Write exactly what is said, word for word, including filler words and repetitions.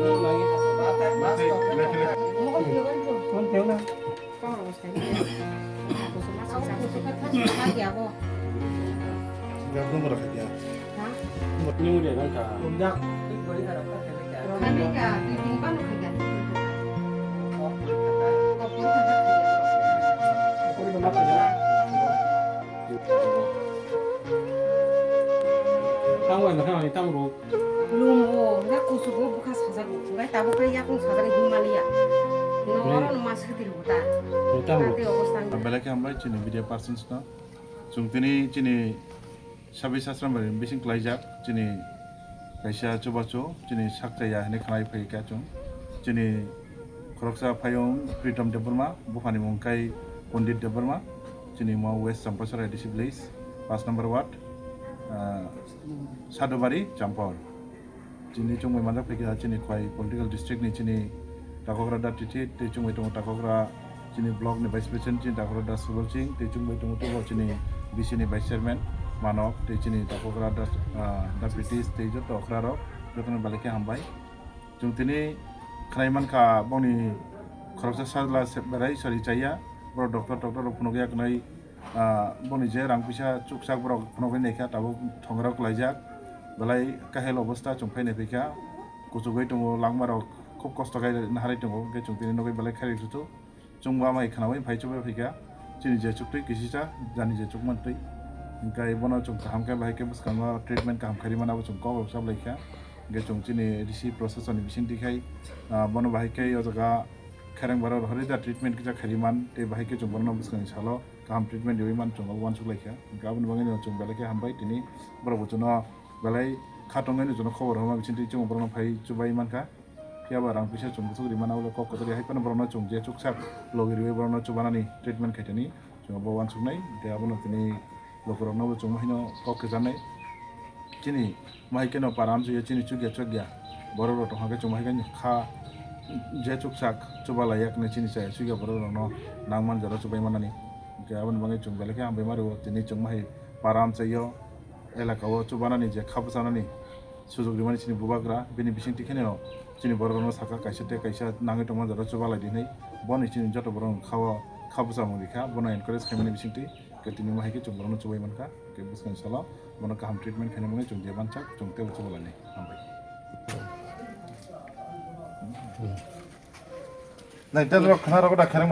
Tamo eno khe ani tamo rw. Lumo, hwnkhe kuchugo bwkha sajago, hwnkhe tabuk khe yakung sajagwi himaliya. Norok no ma swtwi rwgo ta. Tamo rw. Tei obostha wngkha. Belai khe hambai chini media persons no. Chwng tini chini Sabi Sasrambari bising klaijak chini kaisa chubachu chini sakchaya hinwi khnai phaikha chwng. Chini khoroksa phayung Pritom Debbarma, buphani mung khai Pondit Debbarma, chini mo West Champachara A D C village, paanch number ward, ah, Sadubari, Champor. Chini chwngbai manjak phaikha chini Khwai political district ni chini Takogra Da Titi, tei chwngbai tongo Takogra chini block ni vice president chini Takogra Da Subal Singh, tei chwngbai tongo teibo chini B C ni vice chairman Manok, tei chini Takogra Da, ah, Da Pritish, tei joto okra rok, jotono belai khe hambai. Chwng tini khnai mankha bongni khoroksa sajla se-, berai sari chaya, borok doctor, doctor rok phunukya kwnai. Ah, boni je rang puisa chukchak borok phunugwi naikha, tabuk thongrok klaijak, belai kahel obostha chwng phai naiphaikha, kuchugwi tongo, langmarok khub kosto khe naharwi tongo, hwnkhe chwng tini nugwi belai khairwi rwthu. Chwngbo amai khnaui phai chubai phaikha, chini je chuktwi kisisa, jani je chukmantwi, hwnkhe bono chwng kaham khe bahai khe bwskango treatment kaham khairwi mano, abo chwng kok rok chablaikha, hwnkhe chwng chini D C procession ni bisingtwi khai, ah, bono bahai khe o jaga khereng borok rohorwi da treatment kisa khairwi man, tei bahai khe chwng bono bwskangni salo kaham treatment riui man chwng uansuk lai kha. Hwnkhe aboni bagwi no chwng belai khe hambai tini borok bo chwngno belai kha tongwi no chwngno khobor rwma bisingtwi chwng borokno phai chubai man kha. Phiya ba rang puisa chwng bwswk ri mana ulo kok kwchari hai phano borokno chwng je chuksak logi riui borokno chubanani treatment khai thani chwng bo uansuknai. Hwnkhe abono tini lukurokno bo chwng haino kok kwcharnai. Chini Mohai keno para amchoi chini chukya chukya borok rok tongkha khe chwng hai khe kha je chukchak chubalai yak hinwi chini chaya chukya borok rokno nangman jora chubai manani. Hwnkhe aboni bagwi chwng belai khe hambai ma rwo tini chwng hai para amchoi o elaka o chubanani je kha bwchanani sujuk rimani chini bubagra bini bisingtwi kheno chini borok rokno sakha kaisa tei kaisa nangwi tongma jora chubalai di hinwi boni chini joto borok rok kha o kha bwchamung rikha bono encourage khaimani bisingtwi. Hwnkhe tini omo hai khe chwng borokno chubai mankha, hwnkhe bwskangni salo bono kaham treatment khaina bagwi chwng je mansak chwng teibo chubalani hambai. Nai, tei borok khna rwgo da khereng.